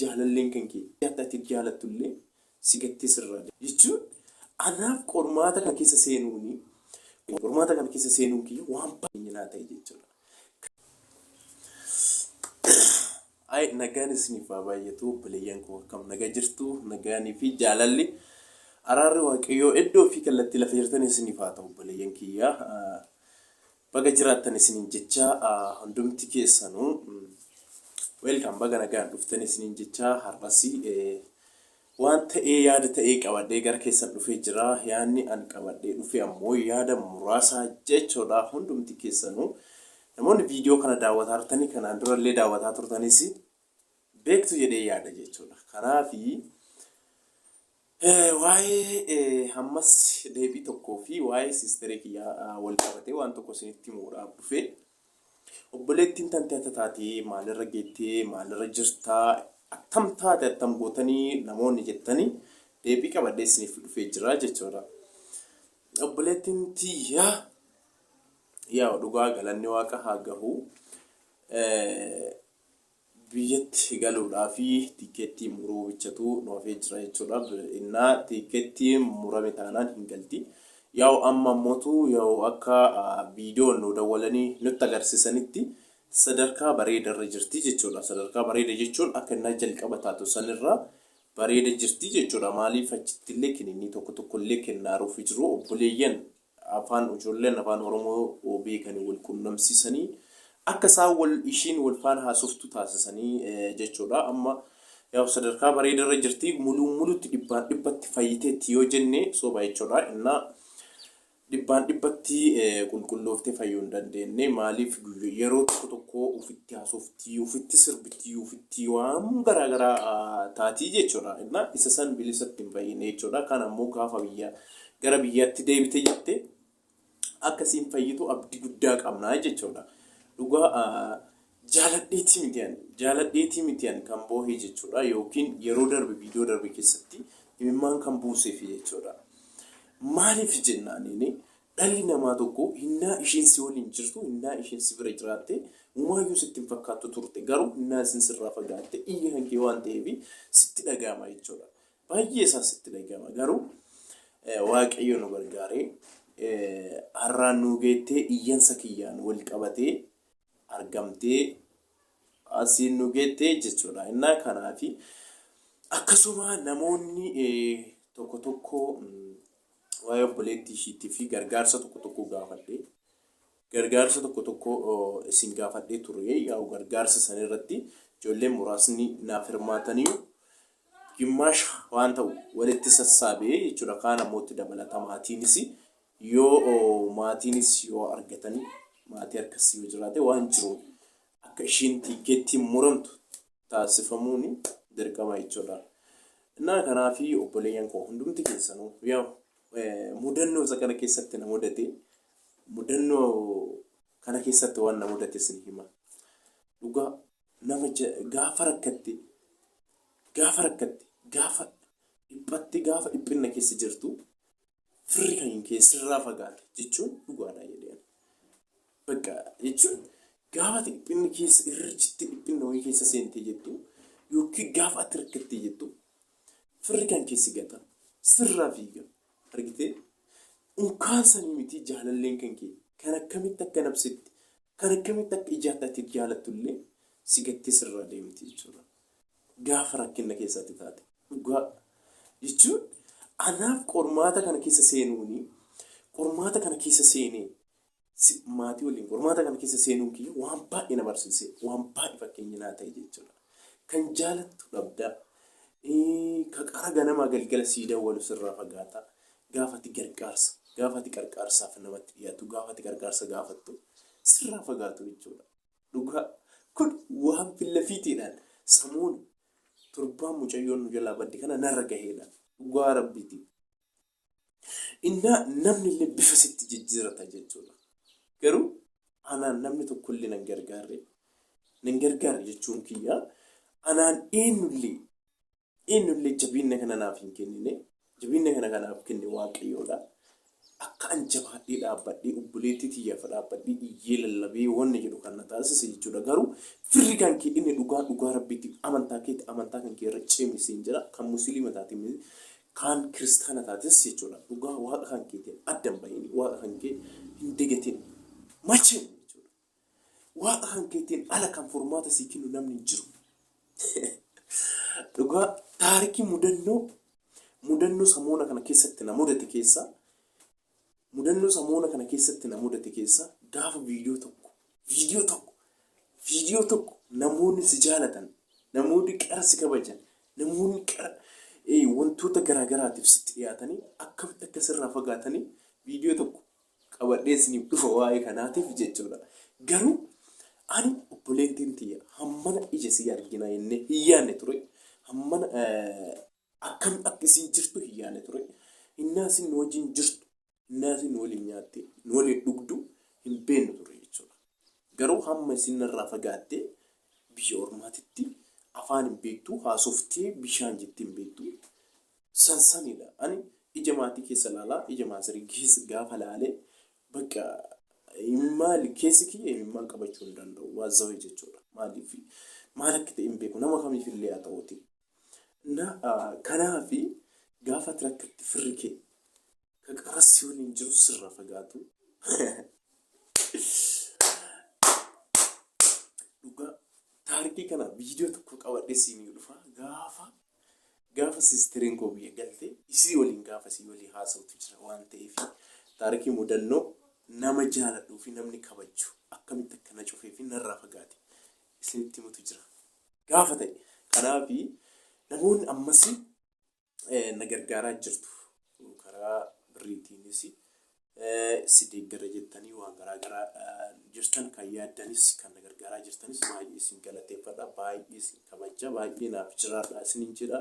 Jaalalleen kan kee ati jaalattu illee si gattee sirraa jechuun anaaf qormaata kana keessa seenuuni qormaata kana keessa seenuun kiyya waan baay'ee naa ta'e jechuudha. Ay, nagaan isiniif haa baay'atu, obboleeyyan koo. Akkam nagaa jirtu? Nagaanii fi jaalalli, araarri Waaqayyoo iddoo fi kallattii lafa jirtan isiniif haa ta'u, obboleeyyan kiyya. Baga jiraattan isiniin jecha hundumti keessanuu. Welcome, baga nagaan dhuftan isiniin jecha. Har'asii waan ta'ee yaada ta'ee qabadhee gara keessan dhufee jira. Yaadni an qabadhee dhufe ammoo yaada muraasa jechuudha. Hundumti keessanuu namoonni viidiyoo kana daawwataa turtanii, kanaan durallee daawwataa turtanis beektu jedhee yaada jechuudha. Kanaafi waa'ee ammas deebii tokkoo fi waa'ee siisterii kiyyaa wal qabatee waan tokko isinitti himuudhaaf dhufe. Obboleettiin tante akka taatee, maalirra geettee, maalirra jirtaa, attam taate, attam gootanii namoonni jettanii, deebii qabadhee isiniif dhufee jira jechuudha. Obboleettiin tiyyaa, yaa dhugaa galanni Waaqa haa gahu. Biyyatti galuudhaa fi tiikeettii muruu bichatu nu hafee jira jechuudha. Innaa tiikeettii murame taanaan hin galti. Yaa'u amma ammootu yaa'u akka viidiyoon nu dawwalanii nutti agarsiisanitti sadarkaa bareedarra jirti jechuudha. Sadarkaa bareeda jechuun akka innaa jalqaba taatu sanirra bareeda jirti jechuudha. Maaliif, achitti illee kiniinii tokko tokko illee kennaaruufi jiru. Obboleeyyan afaan, ijoolleen afaan Oromoo beekanii wal qunnamsiisanii akka isaan wal ishiin wal faana haasoftu taasisanii jechuudha. Amma yaa'u sadarkaa bareedarra jirti. Muluu mulutti dhibbaan dhibbatti fayyiteetti yoo jenne soba jechuudha. Innaa dhibbaan dhibbatti qulqullooftee fayyuu hin dandeenye. Maaliif, yeroo tokko tokko ofitti haasoftii, ofitti sirbitii, ofitti waan garaagaraa taatii jechuudha. Innaa isa san bilisatti hin fayyine jechuudha. Kan ammoo gaafa biyya gara biyyaatti deebite jette akkasiin fayyitu abdii guddaa qabnaa jechuudha. Dhugaa jaaladheetii miti ani, jaaladheetii miti ani kan boohee jechuudha, yookiin yeroo darbe viidiyoo darbe keessatti imimmaan kan buuseef jechuudha. Maaliif jennaaniin, dhalli namaa tokko hinnaa isheen si waliin jirtu, hinnaa isheen si bira jiraatte umaayyuu sitti hin fakkaattu turte, garuu hinnaa isin sirraa fagaatte iyya kan kee waan ta'eef sitti dhaga'ama jechuudha. Baay'ee isaa sitti dhaga'ama. Garuu Waaqayyo nu gargaaree har'aan nu geettee, iyyansa kiyyaan wal qabatee argamtee asiin nu geettee jechuudha. Innaa kanaafi akkasuma namoonni tokko tokko waa'ee obboleettii ishiitii fi gargaarsa tokko tokko gaafadhee, gargaarsa tokko tokko isin gaafadhee ture. Yaa'u gargaarsa san irratti ijoolleen muraasni naaf hirmaatanii gimmaasha waan ta'u walitti sassaabee jechuudha. Kaan ammoo itti dabalata, maatiinis yoo maatiinis yoo argatanii, maatii harkas yoo jiraate, waan jiru akka ishiin tiikeettiin muramtu taasifamuun dirqama jechuudha. Innaa kanaafi obboleeyyan koo hundumti keessanuu, yaa mudannoo isa kana keessatti na mudate, mudannoo kana keessatti waan na mudate isin hima. Dhugaa nama gaafa rakkatte, gaafa rakkatte, gaafa dhiphatte, gaafa dhiphinna keessa jirtu firri kan kee sirraa fagaate jechuun dhugaadha jedhee. Bakka jechuun gaafa ati dhiphinni keessa irra jirti, dhiphinna wayii keessa seentee jettu yookiin gaafa ati rakkattee jettu firri kan keessi gata, sirraa fiiga. Argitee, unkaan sanii miti, jaalalleen kan kee kan akkamitti akka nabsitti, kan akkamitti akka ijaatti ati jaalattu illee si gattee sirraa deemti jechuudha. Gaafa rakkinna keessatti taate. Dhugaa jechuun anaaf qormaata kana keessa seenuuni, qormaata kana keessa seenee maatii waliin qormaata kana keessa seenuun kiyya waan baay'ee na barsiise, waan baay'ee fakkeenya naa ta'e jechuudha. Kan jaalattu dhabdaa, ka qara ganamaa galgala sii dawwalu sirraa fagaata. Gaafa ati gargaarsa, gaafa ati qarqaarsaaf namatti dhiyaatu, gaafa ati gargaarsa gaafattu sirraa fagaatu jechuudha. Dhugaa kun waan fillafiitiidhaan samuun torbaan mucayyoon nu jalaa badde kana narra gaheedha. Dhugaa Rabbiiti. Innaa namni illee bifa sitti jijjiirata jechuudha. Garuu anaan namni tokkollee nan gargaarre. Nan gargaarre jechuun kiyya anaan eenyullee jabeenya kana naaf hin kennine. Jabeenya kana kanaaf kenne Waaqayyoodha. Akka an jabaadhee dhaabbadhee obboleettii tiyyaaf dhaabbadhee iyyee lallabee wanni jedhu kan na taasise jechuudha. Garuu firri kan kee inni dhugaa dhugaa rabbiitti amantaa keetti amantaa kan kee irra cimi siin jedha. Kan musliima taate kan kiristaana taates jechuudha. Dhugaa waaqa kan keetiin adda hin bahin waaqa kan kee hin dagatin. Macheem jechuudha. Waaqa kan keetiin ala kan furmaata sii kennu namni hin jiru. Dhugaa taarikii mudannoo mudannoo samoona kana keessatti na mudate keessa mudannoo samoona kana keessatti na mudate keessa gaafa viidiyoo tokko viidiyoo tokko viidiyoo tokko namoonni si jaalatan namoonni qara si kabajan namoonni qara wantoota garaa garaatiif sitti dhiyaatanii akkamitti akka sirraa fagaatanii viidiyoo tokko qabadhee isiniif dhufa waa'ee kanaatiif jechuudha. Garuu ani obboleettiin tiyya hammana ija sii argina jennee hin yaadne ture. Hammana akkam akka isin jirtu hin yaadne ture. Innaa isin nu wajjin jirtu, innaa isin nu waliin nyaatte, nu waliin dhugdu hin beeknu ture jechuudha. Garuu hamma isin narraa fagaattee biyya ormaatitti afaan hin beektu, haasoftee bishaan jettee hin beektu. San sanidha. Ani ija maatii keessa ilaalaa, ija maazirii keessa gaafa ilaale bakka maali keessi kiyya imimmaan qabachuu hin danda'u. Waazzawee jechuudha. Maaliif maal akka ta'e hin beeku. Nama kamiif illee haa ta'uuti. Na kanaafi gaafa ati rakkatti firri kee ka qaras si waliin jiru sirra fagaatu. Dhugaa taarikii kana viidiyoo tokko qabadhee siinii dhufa gaafa Gaafa sisteriin koo biyya galte isii waliin gaafa isii waliin haasa'utu jira waan ta'eef taarikii mudannoo nama jaaladhuu fi namni kabaju akkamitti akka na cufee fi narraa fagaate isinitti himutu jira gaafa ta'e. Kanaaf namoonni ammas na gargaaraa jirtu karaa birriitiinis si deeggara jettanii waan garaa garaa jirtan kan yaaddanis kan na gargaaraa jirtanis baay'ee isin galateeffadha baay'ee isin kabaja baay'ee naaf jiraadha isinin jedha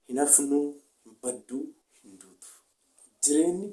hin hafnu hin baddu hin duutu jireenyi.